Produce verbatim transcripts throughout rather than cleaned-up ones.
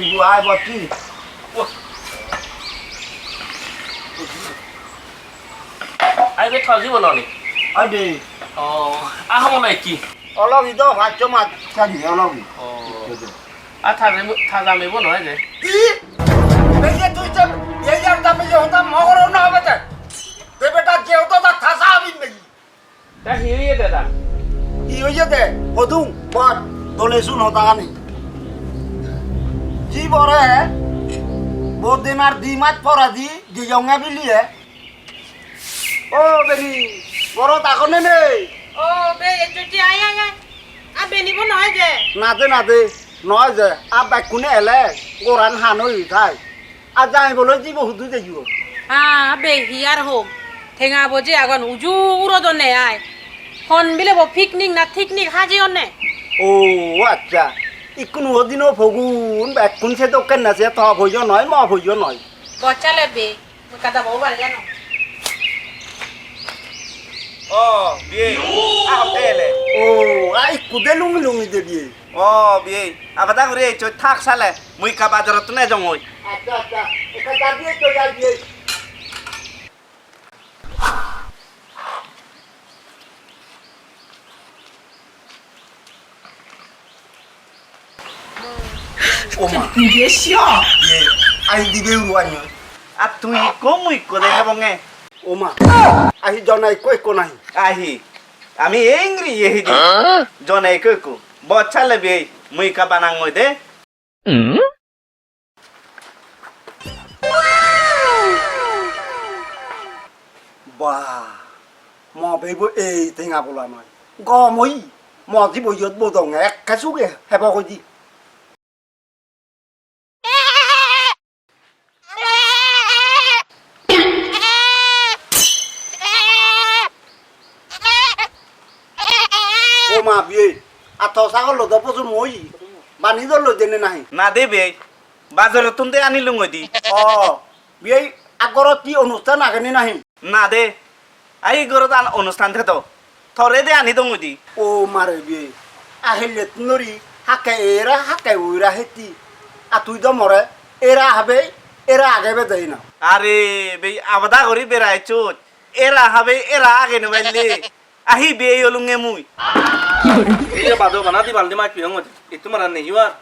Ibu ai bocchi. Ai be thol jibo noni. Ai de. Oh, aho mo lai ki? Ologi do, paccho mas sani ologi. Oh. A thaja, thaja mebo noi je. Ki? Bege tui je, ye yar da me yo da mo goro na bete. Te beta je to da thaja abin nei. Ta hi oye de da? Hi oye de? Hodung, bor, dole sun hodagani. Ji bore, bodin ar di mas poredi, jiyonge biliye. O beni, gorot agonne nei? O be, ecche, ecche, ai, ai, ai. A beni bo noi je? Na de, na de, noi je. A bekkune ele, goran han oye thai. A jai bolo jibo hudu jeyo? A be, hi ar hom. Tenga bo je agon, uju urodonne ai. Hon bile bo picnic na thicnic hajeyonne? O accha. Ikkunu odino pogun bekkun se dokken na se to poyo noi, mo poyo noi. Bochale be. Kada bo bari jano. O, biyei, a hotte ele. O, a ikku de lungi lungi de biyei. O, biyei, abada guri ecchoi thak sale, mui ekka bajarottun ejongoi. Accha, accha, ekka ja biyei to, ja biyei. O ma. Ye, ai dibe uru anyo. A tui ikko mui ikko de hebonge. O ma. Ahi jona ikko ikko nahi. Ahi. Ami engri ye hidi. Jona ikko ikko. Bochale be mui ka banang ngoi de. Bah, mo beibo ei tenga bola noi. Gom oi, mo jibo iyot bodonge ekke suge hebo hoidi. O ma biyei, a to sagollo do bojum oi, bani dol loi dene nahi? Na de biyei, bajarottun de anilung oi di. O, biyei, a gorot hi onusthan age ne nahi? Na de, a hi gorot an onusthan thedo, tore de ani dong oi di. O mare biyei, a hellettun nori hakke era hakke uira hetti, a tui do more era habe era age bede hina. Are biyei, abada gori bera ecchot, era habe era age no palle. Ahi biyei olunge mui. Ei je bado bana di baldi maj piyong ode. Ittu mara nei ar.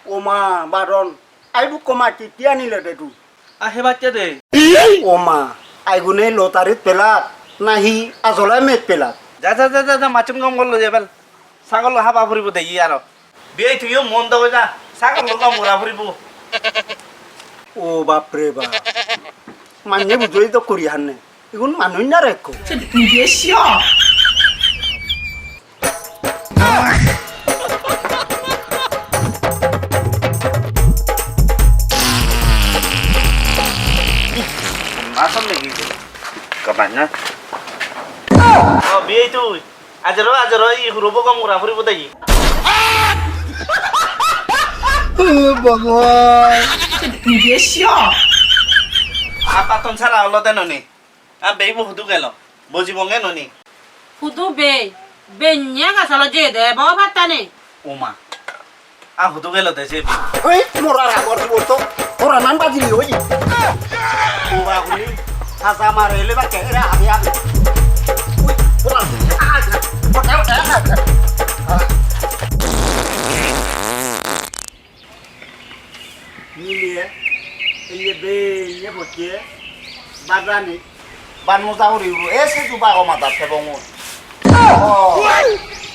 O ma, Badon. Ai dukko maj titti anile de tu. A he bacche de. O ma, ai gune lotarit pelat, nahi ajole met pelat. Ja, ja, ja, ja, ja, machun gom gollo je bel. Sagol haba puribo de yi aro. Biyei tuiyo mon dogo ja, sagol gom gora puribo. O bap re bap. Manye bujoi dok guri hanne. Igun manuj na rekko? Bidesyo. Mason legi. Kapan na? O, biyei tui. Ajaro, ajaro, i hurobo gom gora puribo de. Oh, Bhagwan. Apa ton sara olo de noni? A beibo hudu gelo? Bojibonge noni? Hudu bei? Benya gasolo jede bo pattani. Oma. A hudu gelo de se. Oi, mora ra bor bor to. Ora nan bajili oi. Uba guli. Sasa mare ele ba kera abi abi. Oi, ora. Ah, ah, ah, ah. Miliye, eye be, eye bocche, bajani, ban moja guri uro, e se ju bago madat thebong oi. Oh,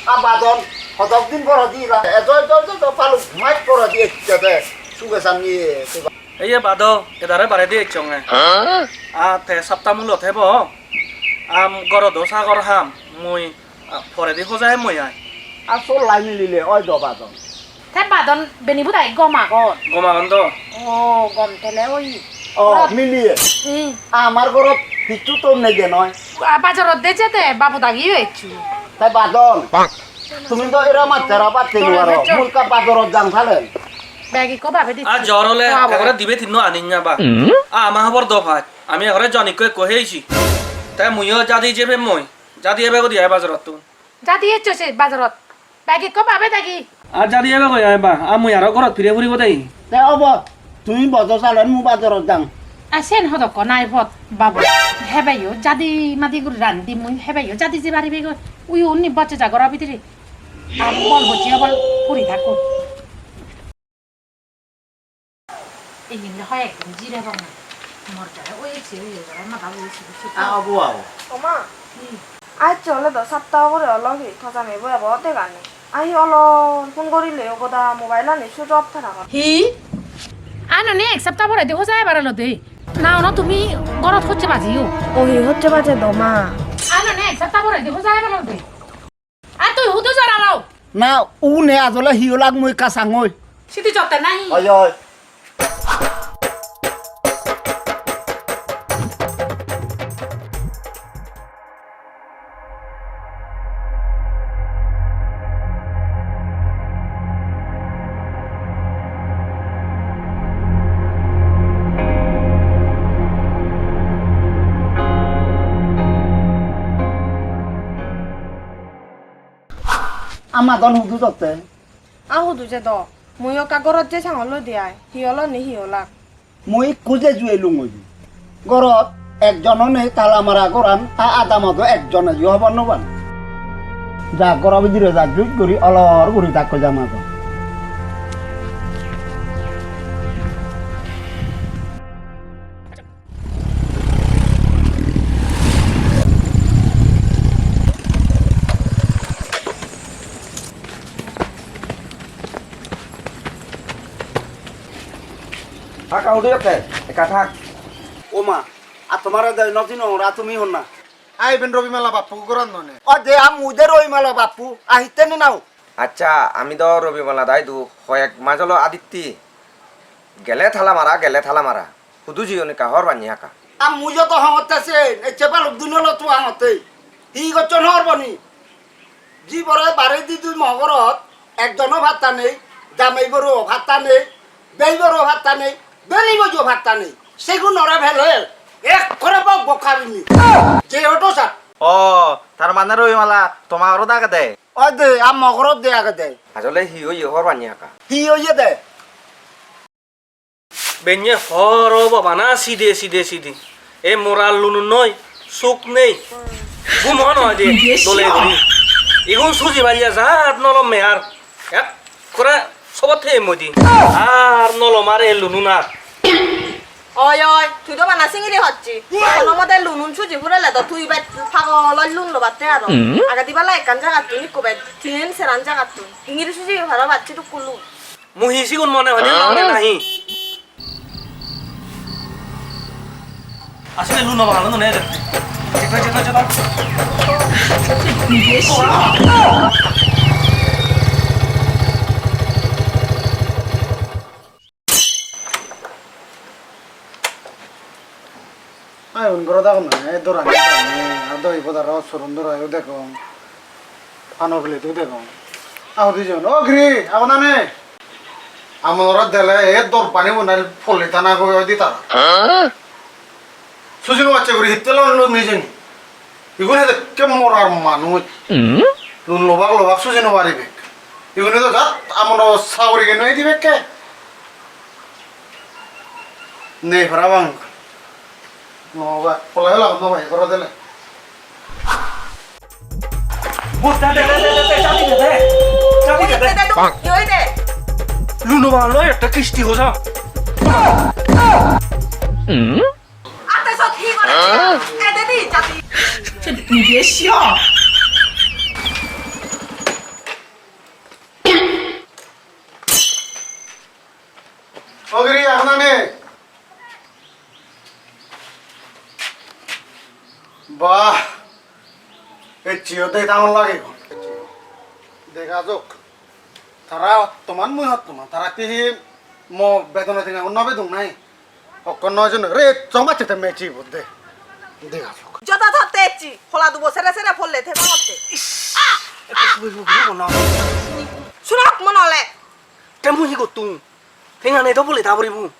a Badon, hodok din poredi la, ejo, ejo, ejo, ejo, paluk maj poredi ecche de, suge sanni, suga. Eye Bado, edare baredi ecchonge. Huh? A te sapta mulo thebo, am gorodo sagor ham, mui A, poredi hoja em mui ai. A, sol lai milile oi do Badon. Te Badon beni budai gom agon. Gom agon do. O, gom tele oi. O, Rod- miliye. Hmm. Amar gorot hissu tom nei de noi. A, bazarot de jede, babu dagi oi hissu. Te Badon. Tumi do era machara batte nuaro. Mulka bazarot jang salen. Bag ikko babe dicchi. A, jor ole, to abo. Ekore dibe tinno anin na ba. Hmm? A, ama hobor do pai. Ami ekore jon ikko ikko heisi. Te muiyo jadi jebe mui. Jadi ebe godi ai bazarottun. Jadi eccho se bazarot. Bag ekko babe dagi. Ar jadi ebe goi ai ba. Ar mui aro gorot pire puribo dei. Te obo, tumi bojo salen mu bazarot jang. A sen hodokko nai pot, babu. Hebeyo jadi madi guri randi mui, hebeyo jadi je paribe goi. Uyu unni bocche jagora bidire. Ar bol bocche bol puri thakko. Iyen le hoyek din jirebong na. Mor jare oi se oi jare mada oi se se. A obo abo. Oma. Hi? Aijje ole do sapta ugure olo hi, to jamei bo ebo dega nei. Ai olo phone gorile ogoda mobile ani switch off thara gor. Hi? Ano ne ek sapta pore de hoja ebar olo de. Na ono tumi gorot hocche bajiyo. O hi hocche baje do ma? Ano ne ek sapta pore de hoja ebar olo de. Ar tui hudu joralo? Na, une ajole hi olak mui kasangoi. Sidi jotte nahi? Oi, oi. Ama don hudu jotte? A hudu je do. Mui okka gorot je sangol loi de ai. Hi olo ni hi olak? Mui ikku je juelung oi. Gorot ekjono nei, tala mara goran, a adamot o ekjon ejo hobor no pan. Ja, goro bidire ja, juj guri olor guri thak hoi ja ma don. Thak, audi otte, ekka thak. O ma, ar tomare de no sinong, ar tumi honna? Ai, iben Robimala bappu goran none. O de, a mui de Robimala bappu, a hitte ni nao? Accha, ami do Robimala daidu, hoyek maj olo aditti. Gele tala mara, gele tala mara. Hudu jiyon ekka hor banni haka. A mui jodo hongotte sen, ecche balok dun olo tu hongotte. Hi gocchon hor bani? Ji bore bare di dui mo gorot, ekjono patta nei, jamei boro patta nei, bei boro patta nei, beni bojo patta nei. Segun ore phele, ekkore bok bok habinni. Je oto sat. O, tar mane Robimala, toma gorot agede? Oi de, a mo gorot de agede. Ajole hi oye hor banni haka? Hi oye de? Benne hor o baba na side side side. E moral lunun noi, suk nei. Gum hon oi de, dole guri. Igun suji palle jat nolom me ar. Ekkore sobot he modi. Ar nolom ar e lunun ar. Oi, oi, tui do bana singiri hocchi. Kono mode lunun suji purele do tui bet pagol oi lun lobatte aro. Agedi bala ekkan jagattun ikko bet tinen seran jagattun. Ingiri suji paro bacchi dukku lun. Mui hi sigun mone hoide lone nahi? Asole luno bangalo nune. Jeta, jeta, jeta. Ai, un goro dagong na, e dorani dagong, ar do ibot aro surun dora yo degong. Pano plate-o degong. Aho dijon. O giri, agon ane? Amon aro dele, e dor pani bo nai polle tana goi oi di tara. Sujino bacche guri hitte lon lon hijeni. Igun edekke morar manuj. Lun lobak lobak suji no paribek. Igun edo jat amono sagori geno idibekke. Nei parapang. No ba, polai hela no bai, goro dele. Bosta de, de, de, de, de, chabi de, de. Chabi de, de. Oi, de, de, de. Luno ba loi ekta kisti hoja. Ate sot hi gore? Ede di, chabi. Ni besho. O giri, agon ane? Bah, ecche o de dangor lagegoi. Dega jok. Tara hottoman, mui hottoman. Tara hi hi mo bedono tenga no bedung nahi? Hokkon noi jone. Re, chong bacche te mechi bo de. Dega jok. Joda thotte ecchi. Hola dubo sere sere pholle te bangotte. Ish. Ekko subi subi bo na. Surok monole. Te mui hi gottung? Tenga nei do bole ta poribo.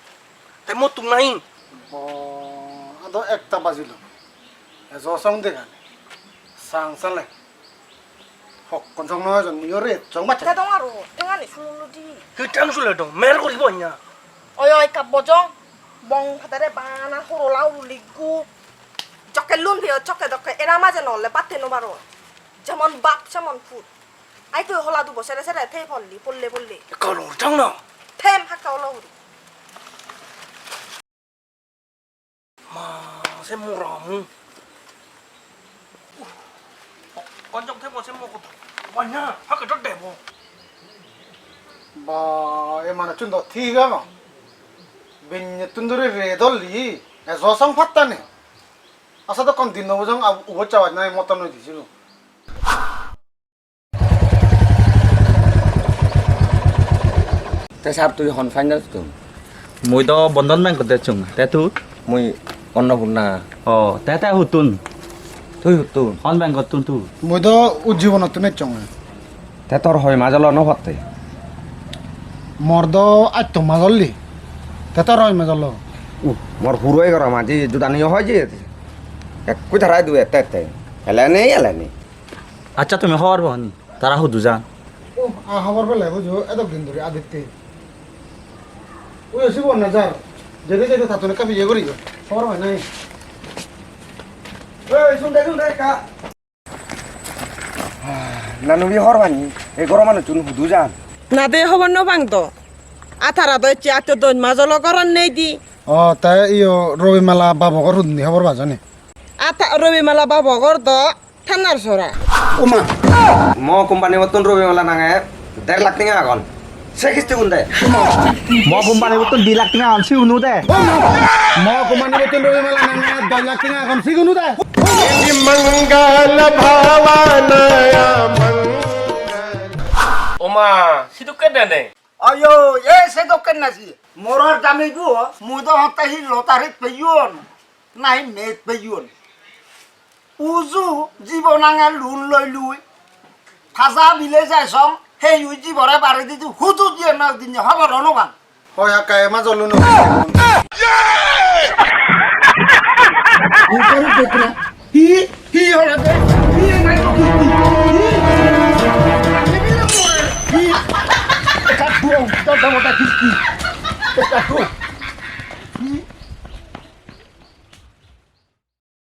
Te mottung nahi? Bo, ado ekta bajilo. Ejo song degani. Sang sale. Hokkon song no ejon, mui ore song bacche. Te dong aro, tengani sulolo di. Hi teng sule dong, mer guribo nya. Oi, oi, ekka bojong. Bong padare bana horola huruli gu. Jokke lun piyot sokke dokke ena maje no ole batte no paro. Jemon bap semon put. Ai tui hola dubo sere sere thei polli, polle polle. Ekka lor jang na. Them hakka olo guri. Ma, se muramu. Konjok thebo se mogot. Banya, hakke dot debo. Ba, e manuchun do thik age. Binnettun duri re dolli, ejo song patta nei. Asa dokkon din no bujong, ubot chabat nai moton noi disilu. Te sir, tui hon finance tun? Mui do Bandhan Bank-ot ecchong. Te tui? Mui Annapurna. O, te, te huttun? Tui huttun? Hon bank-ottun tui? Mui do Ujjibonottun ecchong. Te tor hoi maj olo no patte? Mor do atto maj olli. Te tor hoi maj olo? Uh, mor huro egaro maji judani hoi je. Ekku tara idu ette ette. Ele nei, ele nei. Accha, tumi hobor po ni? Tara hudu jan? Oh, a hobor pele bujo, edok din dhuri aditte. Ui, sibo na jar. Jede jede tattun ekka biye guri. Hobor hoi nai. Ei, sun de, sun de ekka. Nanu bi hobor pani, ei goro manuchun hudu jan? Na de hobor no pang do. A tara do ecche atto don maj olo goron nei di. O, te iyo Robimala babo gor huduni hobor pajo ni? A ta-, Robimala babo gor do Thanar sora. Uma. Mo company bottun Robimala nange der lakh tenga agon. Se kisti gun de. Mo company bottun di lakh tenga agon, sigunu de. Mo company bottun Robimala nange der lakh tenga agon, sigunu de. Oma, sidukke dene. Ayo, e se dokken na si. Moror dami bu, mui do hotte hi lottery peyon. Nahi met peyon. Uju jibon anga lun loi lui. Paja bile jai song, hei ui jibore bare di du, hudu diye na dinne hobor ono bang. Hoi hakka ema jolun. Upor dekla. Hi, hi hora de? Hi nai kisti? Hi? Hi? Ekka duro, dor dor dor kisti. Ekka duro.